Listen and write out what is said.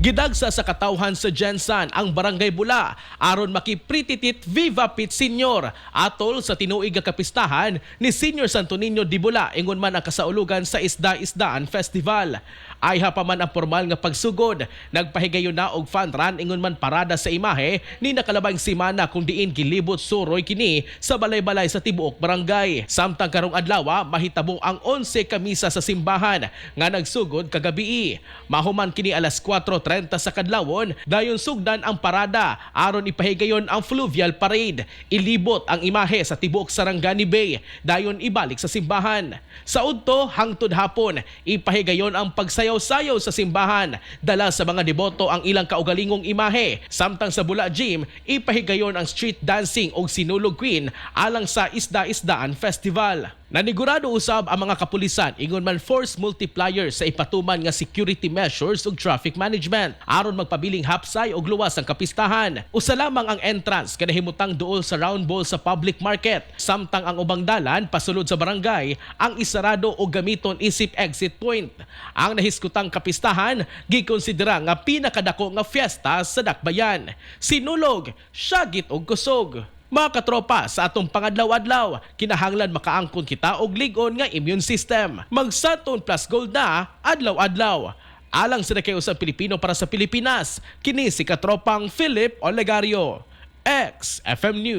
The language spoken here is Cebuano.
Gidagsa sa katawhan sa GenSan ang Barangay Bula aron makiprititit Viva Pit Señor atol sa tinuig nga kapistahan ni Senior Santo Niño de Bula, ingon man ang kasaulugan sa Isda-Isdaan Festival. Ayha pa man ang formal nga pagsugod, nagpahigayon na og fun run ingon man parada sa imahe ni nakalabang semana kung diin gilibot suroy kini sa balay-balay sa tibuok barangay. Samtang karong adlaw mahitabo ang 11 ka misa sa simbahan nga nagsugod kagabii. Mahuman kini alas 4:30 sa kadlawon, dayon sugdan ang parada aron ipahigayon ang fluvial parade. Ilibot ang imahe sa tibuok Sarangani Bay, dayon ibalik sa simbahan. Sa udto hangtod hapon, ipahigayon ang pagsayaw-sayaw sa simbahan. Dala sa mga deboto ang ilang kaugalingong imahe. Samtang sa Bula Gym, ipahigayon ang street dancing og Sinulog Queen alang sa Isda-Isdaan Festival. Nanigurado usab ang mga kapulisan ingon man force multiplier sa ipatuman nga security measures ug traffic management aron magpabiling hapsay og luwas ang kapistahan. Usa lamang ang entrance kanahimutang duol sa round ball sa public market, samtang ang ubang dalan pasulod sa barangay ang isarado o gamiton isip exit point. Ang nahiskutang kapistahan gikonsidera nga pinakadako nga fiesta sa Dakbayan. Sinulog, syagit og kusog. Mga katropa, sa atong pangadlaw-adlaw, kinahanglan makaangkon kita og lig-on nga immune system. Mag-Xanthone Plus Gold na adlaw-adlaw. Alang sa nakausang Pilipino para sa Pilipinas, kini si katropang Philip Olegario. XFM News.